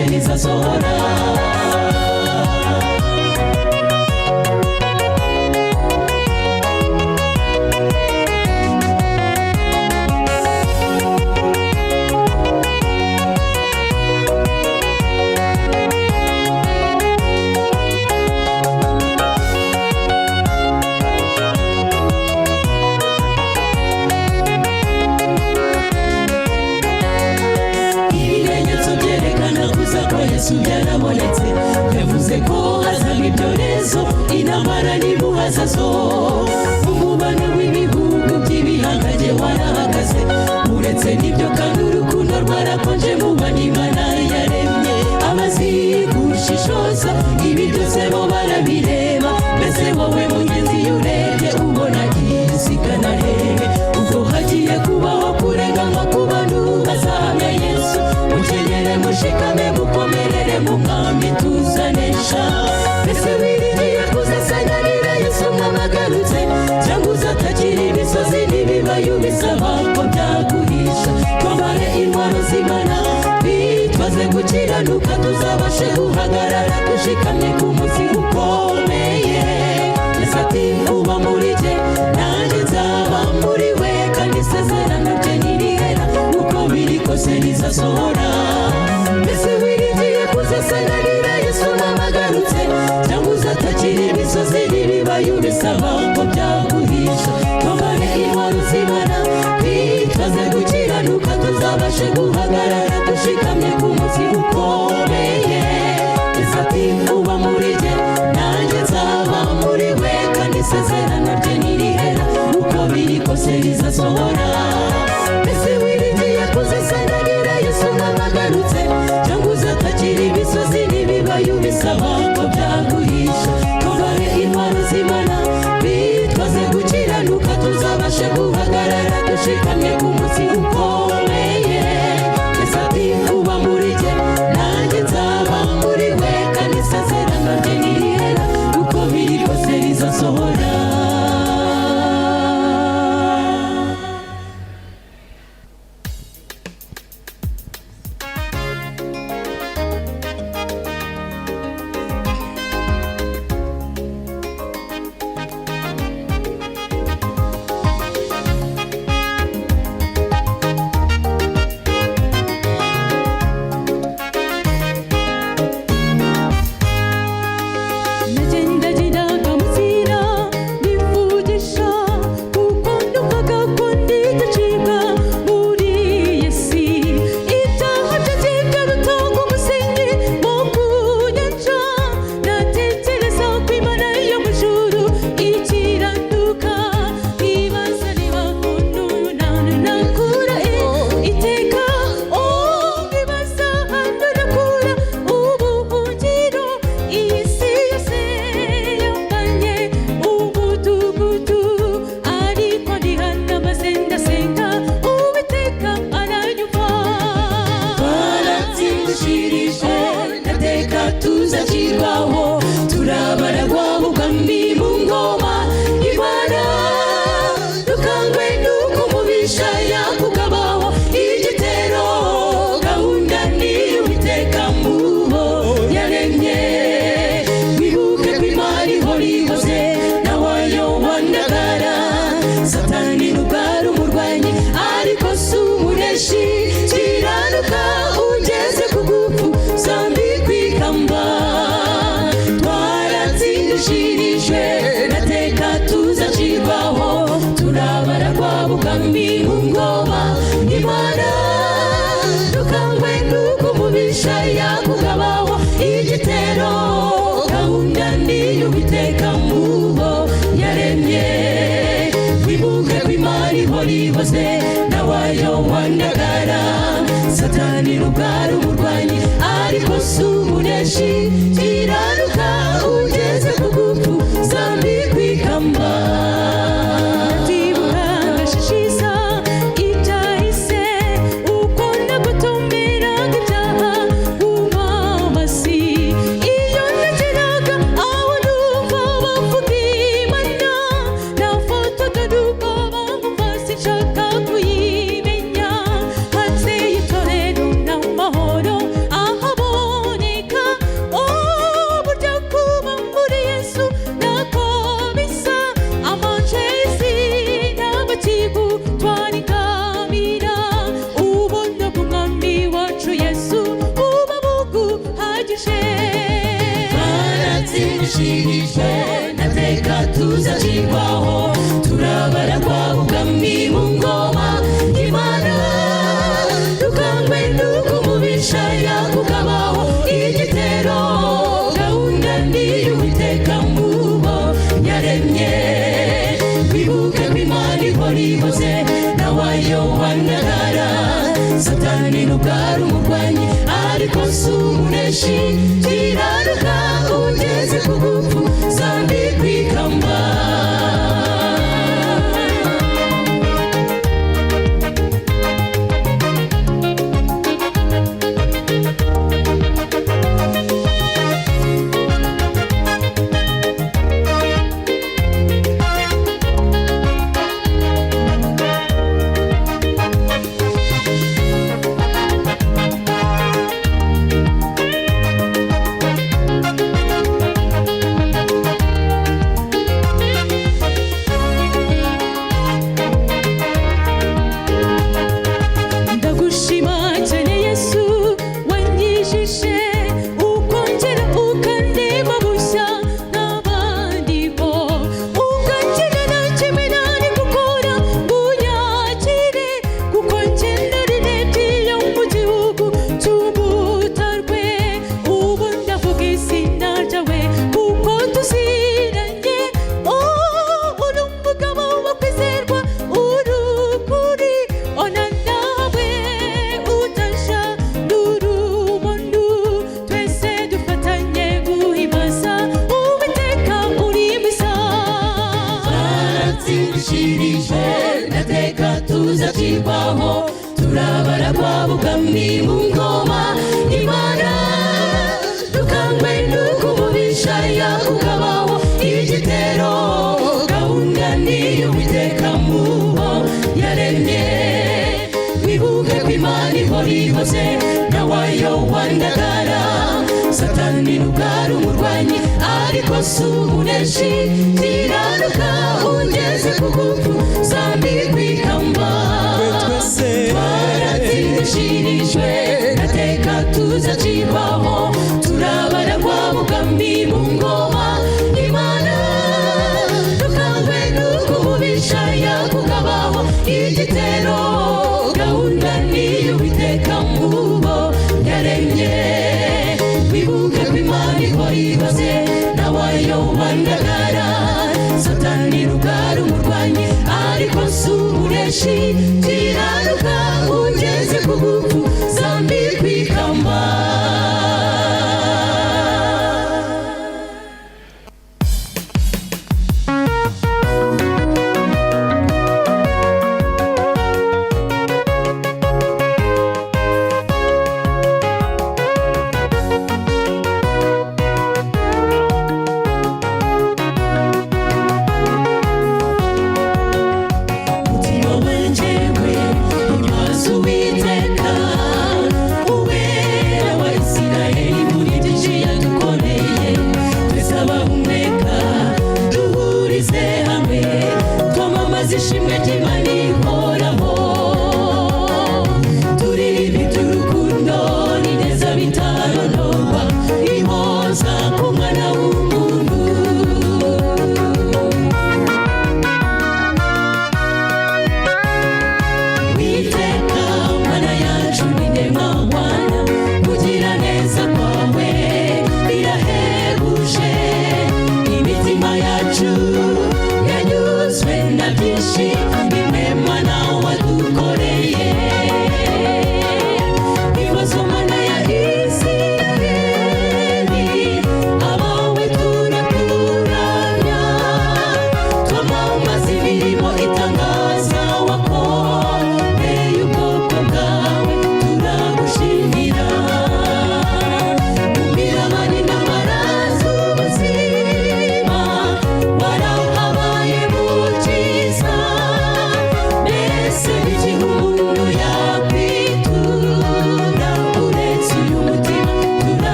kose rizasohora. Ibimenyetso byerekana kuza kwa Yesu byarabonetse. Yavuze ko hazaba ibyorezo, intambara n'ibuhazazo. Umubano w'ibihugu by'ibihangage warahagaze. Uretse n'ibyo kandi, urukundo rwarakonje mu bana Imana yaremye. Abazi gushishoza ibi byose bo barabireba. Mbese wowe mugenzi, iyo urebye ubona izigana hehe? Ubwo hagiye kubaho kurenganwa ku bantu bazahamya Yesu. Mukenyere, mushikame, mukomerere mu Mwami, tuzanesha. Mbese wiringiye kuzasanganira Yesu mwamagarutse, cyangwa uzatakira imisozi n'ibibayu bisaba ko byaguhisha? Twambare intwaro z'Imana, bitwaze gukiranuka, tuzabashe guhagarara dushikamye ku munsi ukomeye. Yesu ati: "Uba muri jye, nanjye nzaba muri we," kandi isezerano rye ntirihera, uko biri kose rizasohora. Mbese wiringiye kuzasanganira Yesu mwamagarutse, cyangwa uzatakira imisozi n'ibibayu bisaba ko byaguhisha? Twambare intwaro z'Imana, twitwaze gukiranuka, tuzabashe guhagarara dushikamye ku munsi ukomeye. Yesu ati: "Uba muri jye, nanjye nzaba muri we," kandi isezerano rye ntirihera, uko biri kose rizasohora. Mbese wiringiye kuzasanganira Yesu mwamagarutse, cyangwa uzatakira imisozi n'ibibayu bisaba ko byaguhisha? Twambare intwaro z'Imana, bitwaze gukiranuka, tuzabashe guhagarara dushikamye ku munsi ukomeye. Yesu ati: "Uba muri jye, nanjye nzaba muri we," kandi isezerano rye ntirihera, uko biri kose rizasohora.
Nagendagiraga mu nzira nivugisha, kuko numvaga ko ndidacibwa muri iyi si. Ibyaha byanjye byarutanga umusenyi wo ku nyanja. Natekereza ko Imana yo mu ijuru ikiranuka, nkibaza niba ukuntu nakura iteka. Oh, nkibaza ahantu nakura ubuhungiro. Iyi si yose yambanye umudugudu, ariko ndihana maze ndasenga, Uwiteka aranyumva.
Twaratsindishirije, ndateka tuzacirwaho. Turabaragwa bugami mu ngoma Imana. Dukangwe nuko umubisha yakugabaho igitero. Gahunda ni Uwiteka mubo yaremye. Wibuke ko Imana ihora ihoze, nawayo wandagara. Satani nubwo ari umurwanyi, ariko si umuneshi. Kiranuka ugeze ku gupfu, zambikwa ikamba. Twaratsindishirijwe, nateka tuzacirwaho. Turabaragwa bugami mu ngoma Imana. Dukangwe nuko umubisha yakugabaho igitero. Gahunda ni Uwiteka mubo yaremye. Wibuke ko Imana ihora ihoze, nawayo wandagara. Satani nubwo ari umurwanyi, ariko si umuneshi. Kiranuka ugeze ku gupfu, zambikwa ikamba.
Ndibuka ngashishiza ibyahise, uko nagutumiraga ibyaha umamasi. Iyo nageraga aho numva bavuga Imana, nafotoga nuko bamva sinshaka kuyimenya. Hanze y'itorero n'amahoro ahabona.
Tuzacirwaho, turabaragwa ubwami mu ngoma y'Imana. Dukangwe nuko umubisha yakugabaho igitero, gahunda ni Uwiteka mubo yaremye. Wibuke ko Imana ihora ihoze, nawayo wandagara. Satani nubwo ari umurwanyi, ariko si umuneshi. Kiranuka ugeze ku gupfu, zambikwa ikamba. Ndagushima cyane Yesu wanyijije, ukongera ukandema bushya n'abandi bo ugakina nta kimwe nari gukora ngo unyakire, kuko njye nari iyo mu gihugu cy'ubutarwe. Ubu ndavuga izina ryawe kuko tuziranye. Oh, uri umugabo wo kwizerwa, uri ukuri, ona nawe utasha n'urubondo. Twese dufatanye guhimbaza Uwiteka, uri mwiza. Twaratsindishirije nateka, tuzacirwaho, turabaragwa bugami mu ngoma Imana. Dukangwe nuko umubisha yakugabaho igitero, gahunda ni Uwiteka mubo yaremye. Wibuke ko Imana ihora ihoze, nawayo wandagara. Satani nubwo ari umurwanyi, ariko si umuneshi. Kiranuka ungeze ku gupfu, zambikwa ikamba.
Twese
Twaratsindishirijwe nateka, tuzacirwaho, turabaragwa bugami mu ngoma Imana. Dukangwe nuko umubisha yakugabaho igitero, gahunda ni Uwiteka mubo yaremye. Wibuke ko Imana ihora ihoze, nawayo wandagara. Satani nubwo ari umurwanyi, ariko si umuneshi. Kiranuka ugeze ku gupfu, zambi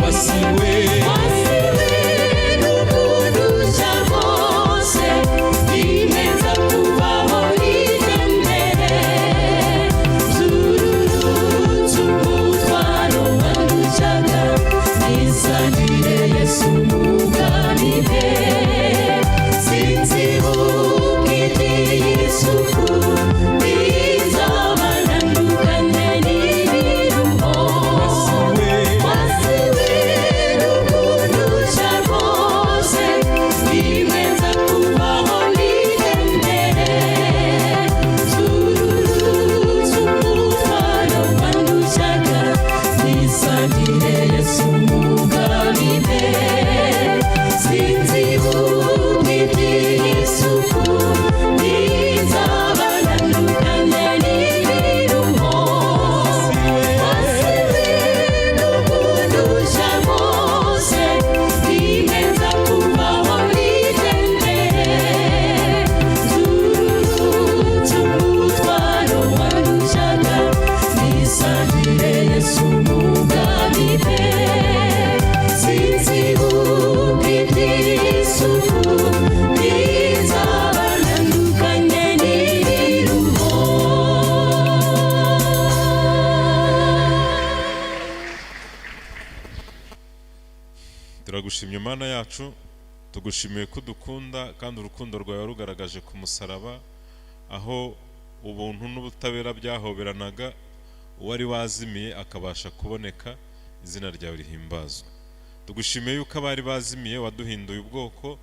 Wasiwe.
Wasiwe n'ukundushya rwose, bimeza kubaho nigendere. Zururutse umutwaro wandushaga, nisangire Yesu mu bwami bwe. Sinzibuka iby'isuku, nzaba ntandukanye n'ibiruho. Wasiwe n'ukundusha rwose, bimeza kubaho nigendere. Zururutse umutwaro wandushaga, nisangire Yesu mu bwami bwe. Sinzibuka iby'isuku, nzaba ntandukanye n'ibiruho. Wasiwe n'ukundusha rwose, bimeza kubaho nigendere. Zururutse umutwaro wandushaga, nisangire Yesu mu bwami bwe. Sinzibuka iby'isuku, nzaba ntandukanye n'ibiruho.
Turagushimye Mana yacu, tugushimiye ko udukunda kandi urukundo rwawe warugaragaje ku musaraba, aho ubuntu n'ubutabera byahoberanaga, uwari wazimiye akabasha kuboneka. Izina ryawe rihimbazwe. Tugushimiye yuko abari bazimiye waduhinduye ubwoko.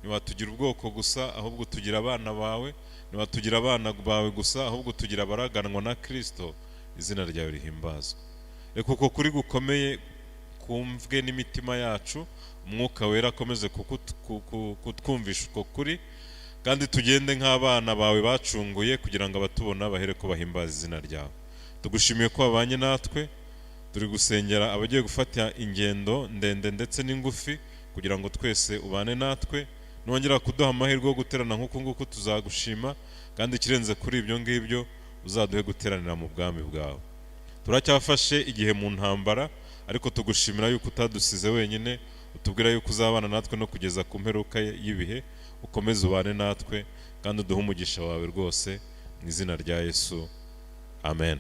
Ntiwatugira ubwoko gusa, ahubwo tugira abana bawe. Ntiwatugira abana bawe gusa, ahubwo tugira abaraganwa na Kristo. Izina ryawe rihimbazwe. Reka uko kuri gukomeye kumvwe n'imitima yacu, Umwuka Wera akomeze kutwumvisha uko kuri, kandi tugende nk'abana bawe bacunguye, kugira ngo abatubona bahere ko bahimbaza izina ryawe. Tugushimiye ko wabanye natwe. Turi gusengera abagiye gufata ingendo ndende ndetse n'ingufi, kugira ngo twese ubane natwe. Nongera kuduha amahirwe yo guterana nk'uku nguku, tuzagushima, kandi ikirenze kuri ibyo ngibyo, uzaduhe guteranira mu bwami bwawe. Turacyafashe igihe mu ntambara, ariko tugushimira yuko utadusize wenyine, utubwira yuko uzabana natwe no kugeza ku mperuka y'ibihe. Ukomeze ubane natwe kandi uduhe umugisha wawe rwose, mu izina rya Yesu, amen.